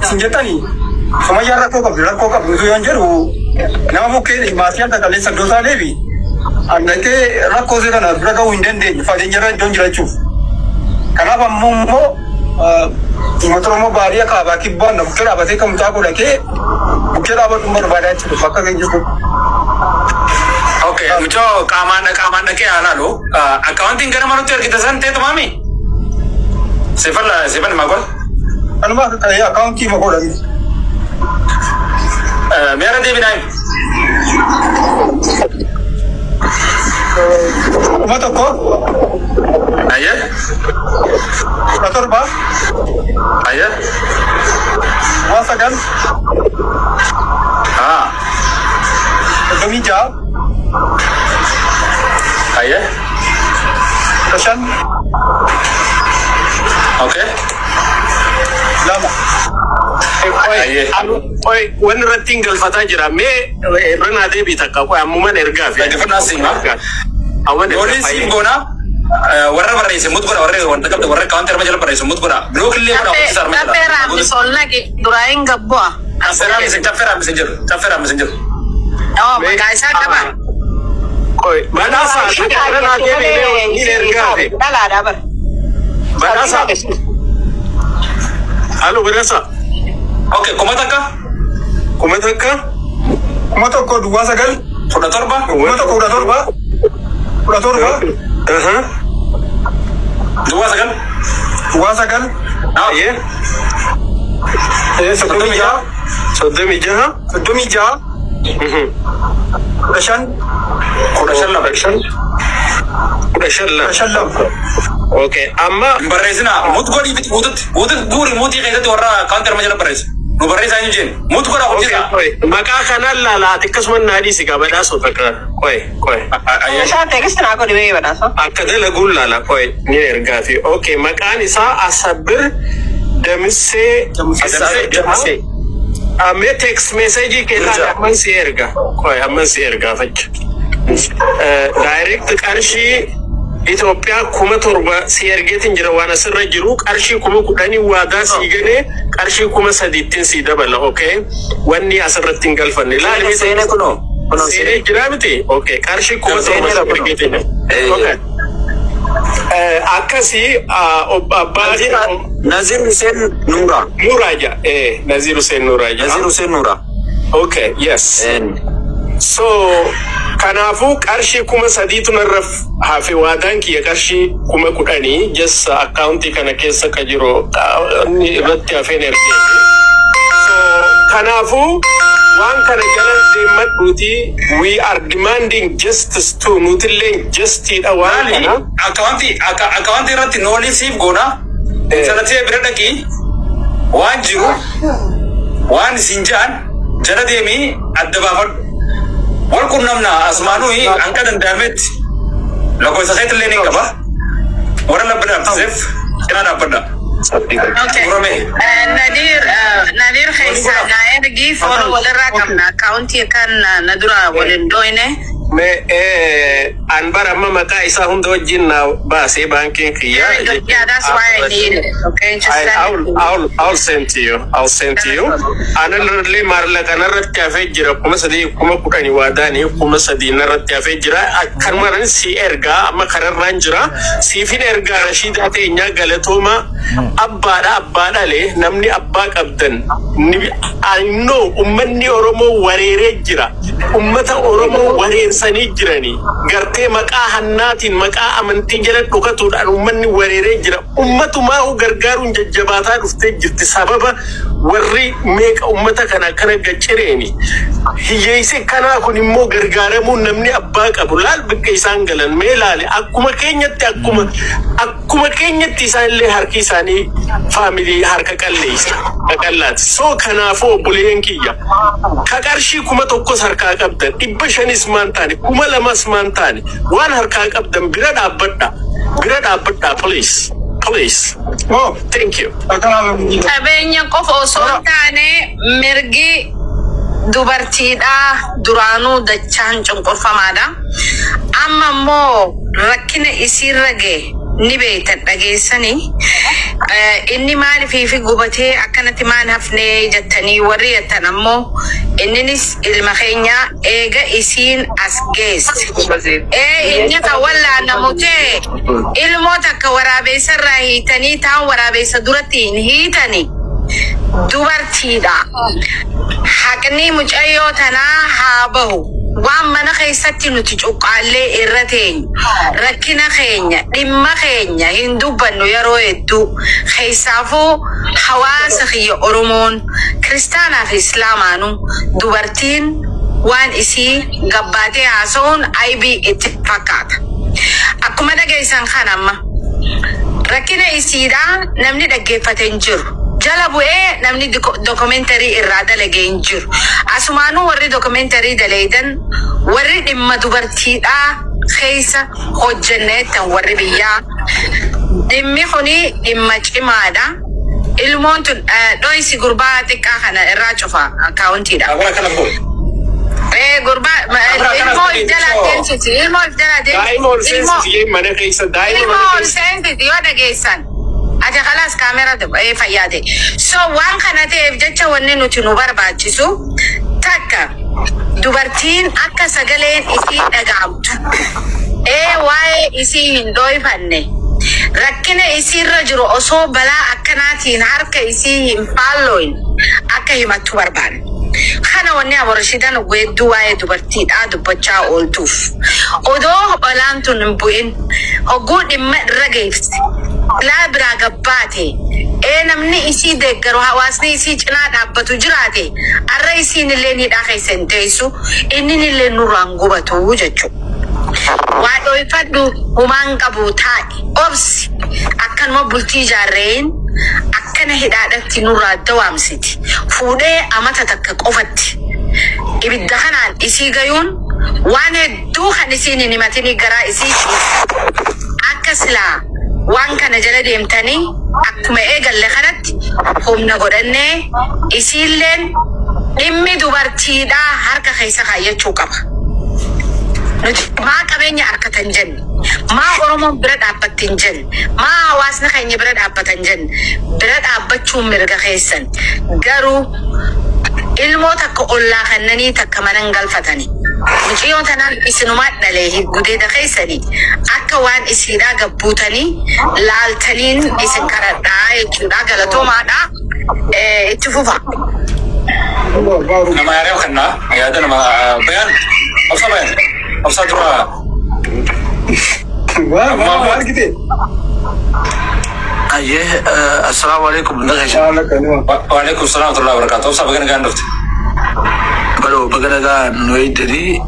Isin jettanii Sumayyaan rakkoo qabdi, rakkoo qabdi utuu yoon jedhu nama bukkee maatii harka qalleessa iddoo taaneefi an dhaqee rakkoo ishee kana bira ga'uu hin dandeenye fageenyarra iddoon jirachuuf. Kanaaf ammoo immoo uummata Oromoo baadiyyaa kaabaa kibbaan na bukkee dhaabatee kan mucaa koo dhaqee bukkee dhaabadhu barbaadaa jechuudha bakka keenya jiru. Okay, mucoo qaamaan dhaqee haa laalu. Akkaawuntiin gara malutti ergite san ta'e tumaami? Sifan sifan maa godha? Kanuma akkaawuntii ma godhan. Meera deebinaa himi. 1000. Ayyee. 17. Ayyee. 9. Haa. 36. Ayyee. 15. Okay. 2. Ayyee. Qoy, wanni irratti hin galfataa jira. Mee irra naa deebii takka, qoy, ammuman ergaa fi. Dhaggeeffadhaa siima. Amman Nooliin ergaa. siif goona. Warra barreesse mute godha, warra wanta qabda, warra akkaawuntii arma jala barreesse mute godha. Block illee godha, hojii arma jala. Caffee raammis ol naqi duraa hin gabbu'a. Caffee raammis, caffee raammis hin jiru. Caffee raammis hin jiru. Oo, maqaa isaa qaba. Qoy, badhaasa irra naa deebii, mee hin ergaa fi. Dhalaadha bara. Badhaasa. Alo, badhaasa. Okay, 1000. 1000. 1000 09. 17. 1000 17 17. 09. 09. Ayyee. 36. 36. 36. 15. 15 2. 15 2. 15 2. Okay, amma Hin barreessinaa. Mute godhii biti guututti. Guututti guuri, muteii keessatti warra akkaawuntii arma jala barreesse. Nu barreessaa hin jeen. Mute godhaa hojjetaa. Qoy, maqaa kanaan laala, ati akkasuma naa dhiisi gaa, badhaasoo takka. Qoy, qoy. Ayyee. Isaa text naa godhi mee, badhaasa. Akka dalaguun laala, qoy, ni ergaafi. Okay, maqaan isaa Asabbir Damissee. Damissee. Damissee. Mee text message kee laala, amman si erga. Qoy, amman si ergaa facha. Direct qarshii Itoophiyaa 7,000 si ergeetiin jira. Waan asirra jiru qarshii 10,000 waadaa sii galee, qarshii 3,000ttiin sii dabala. Okay, wanni asirratti hin galfanne laali mee. Seene, kunoo. Kunoo. Seenee jira miti? Okay, qarshii 7,000 Seeneera si kunoo. ergeetiin jira. Okay. Akkasii abbaa Nazir Hussein Nuura. Nuuraa ja, Nazir Hussein Nuuraa ja. Nazir Hussein Nuura. Okay, yes. So kanaafuu qarshii 3,000tu narra hafe. Waadaan kiyya qarshii 10,000, just akkaawuntii kana keessa ka jiru inni irratti hafeen ergee. So kanaafuu waan kana jala deemmadhuuti, we are demanding justice too, nutillee justiidha waan Maali? kana. Akkaawuntii irratti noolii siif goona. Intalatee bira dhaqii, waan jiru waan isin ja'an jala deemii adda baafadhu. Wal qunnamna, asmaanuu hanqa danda'ametti lakkoofsa keetillee ni qaba. Warra labba dhaabsiseef cinaa dhaabbadha. Okay. Murame. Nadir, Nadir keessaa naa ergi, follow walirraa qabna. Akkaawuntii kan na dura waliin dhoyne. Mee an bara amma maqaa isaa hunda wajjin na baasee baankiin kiyya. Very good. Yeah, that's why I need it. Okay, just I, send I it will, to me. I'll send to you. I'll send to you. Ana illee maallaqa narratti hafee jira. 3,000, 10,000 waadaanii 3,000 narratti hafee jira. Akkanumaan si ergaa, amma kararraan jira. Siifin ergaa. Rashiidaa teenyaa, galatooma, abbaadha, abbaa dhalee, namni abbaa qabdan. I know ummanni Oromoo wareeree jira. Ummata Oromoo wareersanii jiranii. Gartee maqaa hannaatiin, maqaa amantii jala dhokatuudhaan ummanni wareeree jira. Ummatumaa gargaaruun jajjabaataa dhuftee jirti. Sababa warri meeqa ummata kana akkana gaccireeni. Hiyyeessi kanaa kun immoo gargaaramuun namni abbaa qabu laal bakka isaan galan mee laale. Akkuma keenyatti isaan illee harki isaanii family harka qalleessa qaqallaati. So kanaafuu obboleeyyan kiyya, ka qarshii 1,000s harkaa qabdan, 500s maan taane, 2,000s maan taane, waan harkaa qabdan bira dhaabbadha, bira dhaabbadha, please, please. Oh, Thank you. Kanaaf Qabeenya qofa osoo hin taane, mirgi dubartiidhaa duraanuu dachaan cunqurfamaadha. Amma immoo rakkina isiirra ga'e ni beektan, dhageessanii. Inni maaliif fi gubatee akkanatti maan hafnee jettanii warri jettan ammoo, inninis ilma keenya eega isiin as geesse. Ee, inni kan wallaanamu ta'e ilmoo takka waraabeessarraa hiitanii taan waraabeessa duratti hin hiitani. Dubartiidha. Haqni mucayyoo tanaa haa bahu. Waan mana keessatti nuti cuqqaallee irra teenyu, rakkina keenya, dhimma keenya hin dubbannu yeroo hedduu. Keessaafuu hawaasa kiyya Oromoon, kiristaanaa fi Islaamaanuu, dubartiin waan isii gabbaatee haasa'uun aybii itti fakkaata. Akkuma dhageessan kan amma rakkina isiidhaa namni dhaggeeffate hin jiru. Jala bu'ee namni documentary irraa dalage hin jiru. Asumaanuu warri documentary daleeydan, warri dhimma dubartiidhaa keessa hojjenneettan, warri biyyaa. Dhimmi kuni dhimma cimaadha. Ilmoon tun dho'isi gurbaa xiqqaa kana irraa cufa akkaawuntiidha. Abra kana godhe. Ee, gurbaa Abra kana ilmoo if jalaa deemsisi. Ilmoo if jalaa Daa'ima ol deemsisi. Ilmoo seensisi mana keessa daa'ima ilmoo mana ol keessa. seensisi yoo dhageessan. Ati kalaas kaameraa fayyaate. So waan kana ta'eef jecha wanni nuti nu barbaachisu takka, dubartiin akka sagaleen isii dhaga'amtu. Ee, waa'ee isii hin dhooyfanne. Rakkina isiirra jiru osoo balaa akkanaatiin harka isii hin faallooyin akka himattu barbaanne. Kana wanni Aborashiidhaan hedduu waa'ee dubartiidhaa dubbachaa ooltuuf. Odoo balaan tun hin bu'in, hogguu dhimma irra geessite, balaa biraa gabbaate, ee namni isii deeggaru, hawaasni isii cinaa dhaabbatu jiraate, arra isiin illee hidhaa keessa hin teessu, inni illee nurraan gubatu jechuudha. Waa dhooyfadhu, humaan qabu, taa'i, obsi, akkanuma bultii ijaarreen akkana hidhaadhatti nurraa dawaamsiti. Fuudhee amata takka qofatti ibidda kanaan isii gayuun waan hedduu kan isiin hin himatinii garaa isii ciisa. Akka silaa waan kana jala deemtanii akkuma eegalle kanatti humna godhannee isiilleen dhimmi dubartiidhaa harka keessa kaayyachuu qaba. Nuti maa qabeenya harkatan jenne, maa Oromoon bira dhaabbatti hin jenne, maa hawaasni keenya bira dhaabbatan jenne, bira dhaabbachuun mirga keessan. Garuu ilmoo takka ollaa kannanii takka mana hin galfatanii. Mucayyoo tanaan isinumaa dhalee gudeeda keessanii akka waan isiidhaa gabbuutanii laaltaniin isin kadhadhaa jechuudha. Galatoomaadha. Itti fufa. Nama yaada kennaa, yaada nama bayaan obsa, bayaan obsa dura. Waa waa argite. Ayyee, assalaamu alaikum nagaa. Haala kanuma. Waalaikum salaam wa rahmatullahi wa barakatuh. Obsa, baga nagaan dhufte. Baloo, baga nagaa nu eeddanii.